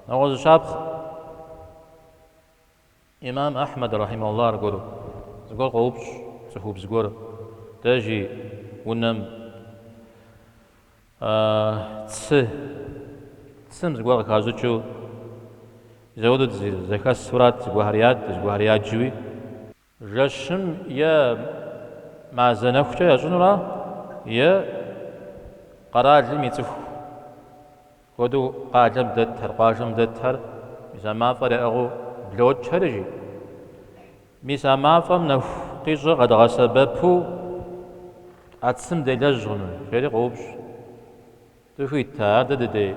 Нэгъуэщӏ зы щапхъэ. Имам Ахьмэд рахьимэхуллах аргуэру зыгуэр къоупщӏ цӏыхубз гуэр, дэ жи унэм цы, цым зыгуэр къыхащӏыкӏыу, мис апхуэдэу зэхэсурат, зыгуэрхэр яду, зыгуэрхэр яджуи. Жэщым е мазэ нэхукӏэ ящӏынура, е къэралым и цӏыху хуэдэу къалэм дэтхэр, къуажэм дэтхэр, мис а мафӏэр яӏыгъыу блокӏхэри, жи. Мис а мафӏэм нэху къищӏыр къэдгъэсэбэпу а цым делэжь хъуну, жери къоупщӏ. Дыхуит ар дэ дыдей?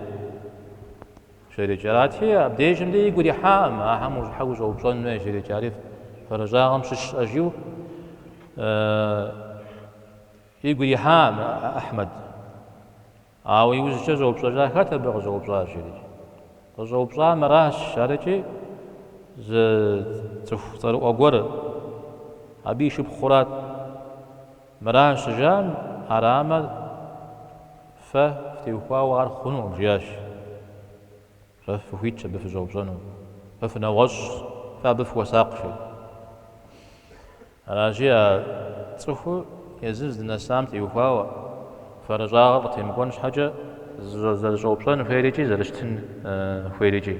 Жерикӏ. Арати, абдежым де игу ирихьакъым, ахэм щхьэ ущӏэупщӏэн хуей, жерикӏ. Ари фэрыщӏагъэм щыщщ жиӏэу игу ирихьакъым Ахьмэд. Ауэ иужькӏэ щӏэупщӏэжа, хэт абы къыщӏэупщӏар, жерикӏ. Къыщӏэупщӏар мыращ, арикӏи зы цӏыху цӏэрыӏуэ гуэр, абы и шыпхъурат. Мыращ щыжаӏэм, арамэ, фэ фтеухуауэ ар хъунукъым, жиӏащ. Фэ фыхуитщ абы фыщӏэупщӏэну. Фэ фынэгъуэщӏщ, фэ абы фыхуэсакъ, жери. Аращи, а цӏыхур езыр здынэсам теухуауэ, фэрыщӏагъэр къытемыкӏуэн щхьэкӏэ зэрыщӏэупщӏэн хуейр икӏи зэрыщытын хуейр икӏи.